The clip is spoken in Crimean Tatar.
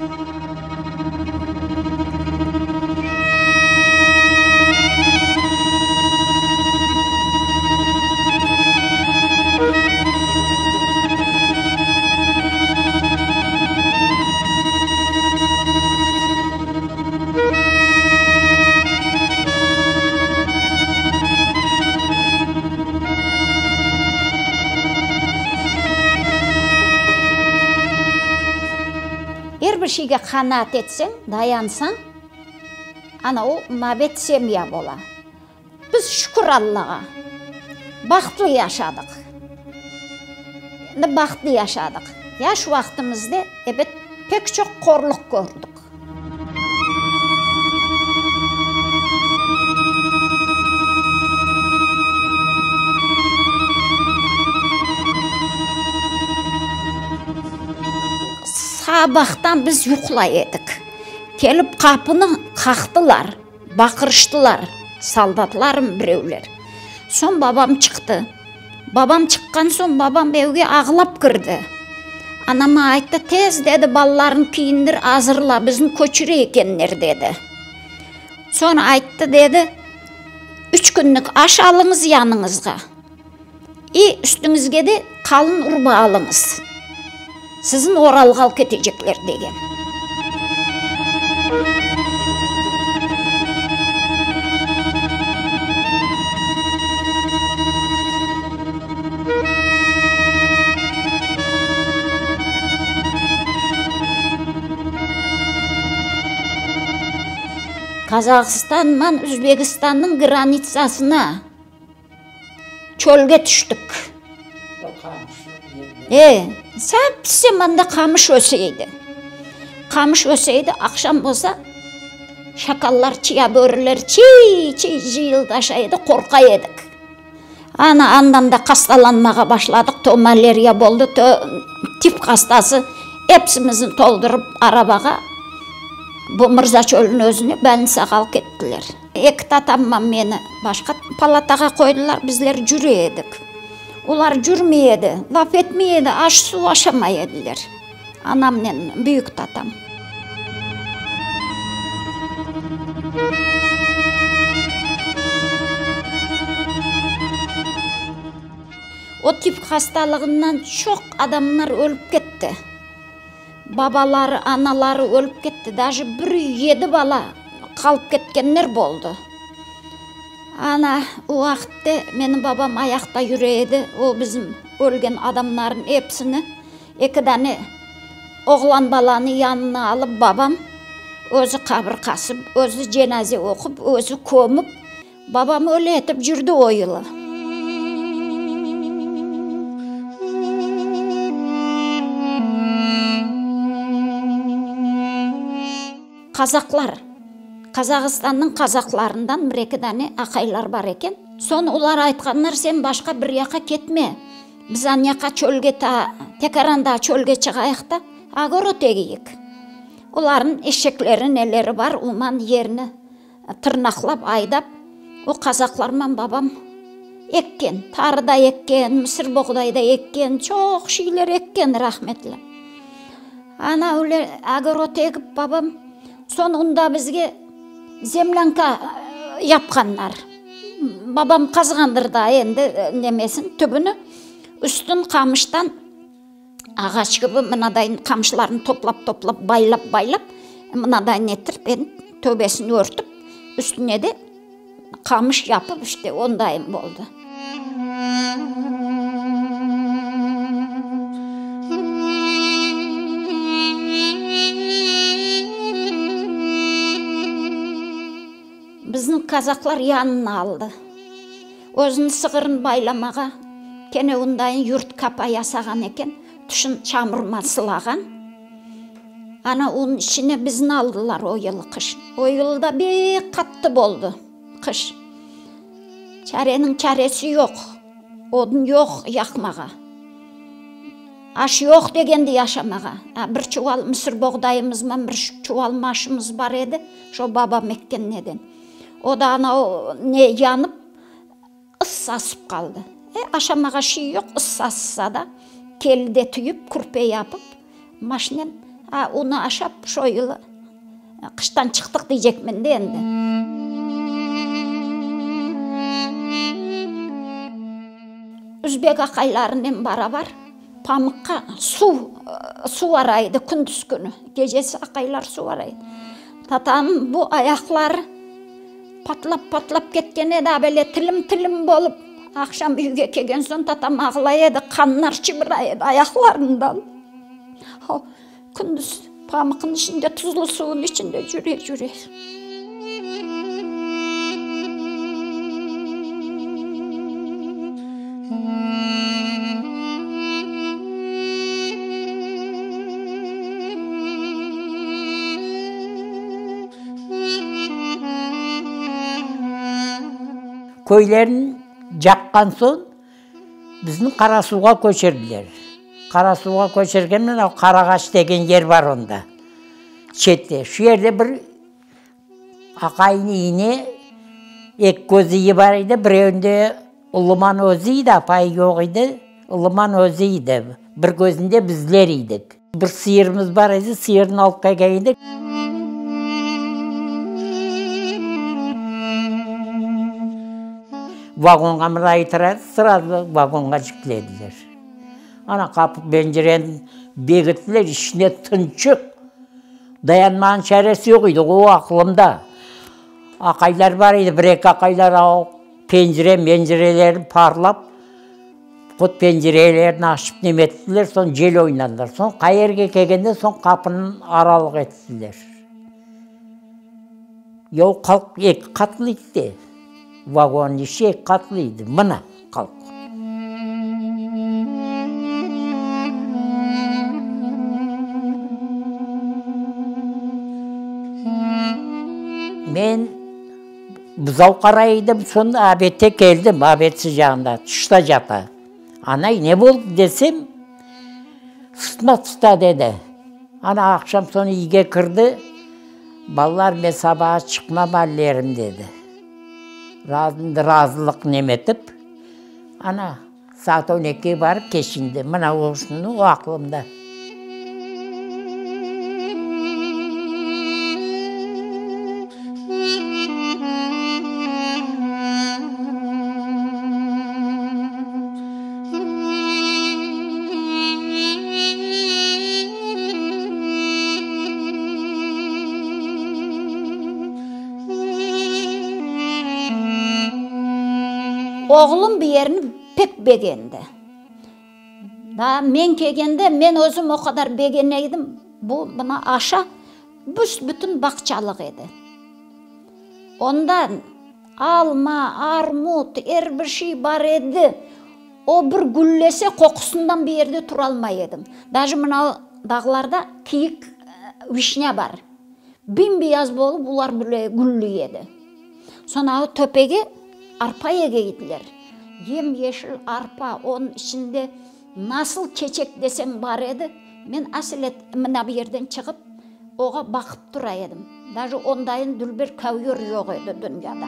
Er bir şeyge qanaat etseñ, dayansañ, ana o mabet semya bola. Biz şükür Allağa, bahtlı yaşadıq. Endi bahtlı yaşadıq. Yaş vaqtımızda, ebet, pek çoq qorluq kördik. Sabahtan biz yuqlay edik. Kelip qapını qaqtılar. Baqırıştılar soldatlarım birevler. Soñ babam çıqtı. Babam çıqqan soñ babam evge ağlap kirdi. Anama ayttı, tez, dedi, balalarnı kiyindir, azırla, bizni köçüre ekenler, dedi. Soñ ayttı, dedi, üç künlük aş alıñız yanıñızğa. İ üstüñizge de qalın urba alıñız, sizni Oralğa alıp ketecekler, degen. Qazahstanman Üzbekistannıñ granitsasına. Çölge tüştik. E, sapsem anda qamış öse edi. Qamış öse edi, aqşam bolsa, şakallar, çıya börüler çiy-çiy cıyıldaşa edi, qorqa edik. Ana, andan da hastalanmağa başladıq, to maleriya boldı, to tif hastası, epsimizni toldurıp arabağa bu Mırzaçölniñ özüne bölnitsağa alıp kettiler. Eki tatamman meni başqa palatağa qoydılar, bizler cüre edik. Olar cürmey edi, laf etmey edi, aş-suv aşamay ediler, anamnen büyük tatam. O tif hastalığından çoq adamlar ölip ketti. Babaları, anaları ölip ketti, daje bir yedi bala qalıp ketkenler boldı. Ana, o vaqıtte menim babam ayaqta yüre edi, o bizim ölgen adamların episini, eki dane oğlan balanı yanına alıp, babam özü qabir qasıp, özü cenaze oqup, özü kömip, Babam öyle etip cürdi o yılı. Qazaqlar, Qazağıstannıñ qazaqlarından bir-eki dane aqaylar bar eken. Soñ olar aytqanlar, sen başqa bir yaqa ketme, biz anyaqa çölge ta, tekaran daa çölge çıqayıq da, ogorod egeyik. Olarnıñ eşekleri, neleri bar, oman yerni Tırnaqlap aydap, o qazaqlarman babam ekken, tarı da ekken, mısırboğday da ekken, çoq şeyler ekken rahmetli. Ana öyle ogorod egip babam, soñ onda bizge zemlânka yapqanlar. Babam qazğandır da endi nemesin, tübüni, üstün qamıştan Ağaç kibi mınadayın qamışlarnı toplap-toplap, baylap-baylap, mınadayın ettirip, endi töbesini örtip, üstüne de qamış yapıp, işte, ondayın boldı. Bizni kazaklar yanına aldı. Özüniñ sığırın baylamağa kene undayın yurt kapa yasağan eken, tüşün çamurman sılağan. Ana, onıñ içine bizni aldılar o yılı qış. O yılı da bek qattı boldı qış. Çareniñ çaresi yoq, odun yoq yaqmağa. Aş yoq degendi yaşamağa. Bir çuval mısırboğdayımızman bir çuval maşımız bar edi, şo babam ekken neden. O da ana o ne yanıp, ıs sasıp qaldı. E, aşamağa şey yoq, ıs sasısa da, kelide tüyüp, kürpe yapıp, maşnen. A, onı aşap, şo yılı qıştan çıqtıq deycekmen de endi. Üzbek aqaylarınen barabar pamıqqa suv suvara edi kündüz künü. Gecesi aqaylar suvara edi. Tatam bu ayaqları patlap-patlap ketken edi, a böyle tilim-tilim bolıp, aqşam üyge kelgen soñ tatam ağlay edi, qanlar çıbıray edi ayaqlarından. Kündüz pamıqnıñ içinde, tuzlu suvnıñ içinde cüre-cüre. Köylerin caqqan soñ bizni Qarasuvğa köçürdiler. Qarasuvğa köçürgenmen o Qarağaç degen yer bar onda, çette. Şu yerde bir aqaynıñ iyine eki közü bar edi, birevinde Uluman özü edi, apayı yoq edi, Uluman özü edi. Bir közünde bizler edik. Bir sıyırımız bar edi, sıyırnı alıp kelgen edik. Vagonğa mınay tıra, srazu vagonğa yüklediler. Ana qapı, pencereni bekittiler, içine tınçıq. Dayanmağın çaresi yoq edi, o aqlımda. Aqaylar bar edi, bir-eki aqaylar o pencere, mencerelerini parlap, qut pencerelerini açıp nemettiler, soñ cel oynadılar. Soñ qayerge kelgende soñ qapını aralıq ettiler. Yoq, qalq eki qatlı edi de, vagonnıñ içi eki qatlı edi, mına qalq. Men buzav qaray edim, soñ obedte keldim, obed sıcağında, tışta jata. Anay, ne boldı desem, sıtma tuta dedi. Ana, aqşam soñ iyge kirdi, Balalar, men sabağa çıqmam allerim, dedi. Razılıq nemetip, ana, saat on ekige barıp keçindi. Mına o aqlımda. Oğlum bu yerni pek begendi. Daa men kelgende, men özüm o qadar begene edim, bu mına aşa büs-bütün bağçalıq edi. Ondan alma, armut, er bir şey bar edi. O bir güllese, qoqusından bir yerde turalmay ediñ. Daje mına dağlarda kiyik vişnâ bar. Bim-beyaz bolıp olar bile güllüy edi. Soñ ağı töpege arpa egeydiler. Yem-yeşil arpa, onıñ içinde nasıl çeçek deseñ bar edi. Men aselet mına bu yerden çıqıp, oğa baqıp tura edim. Daje ondayın dülber kovyor yoq edi dünyada.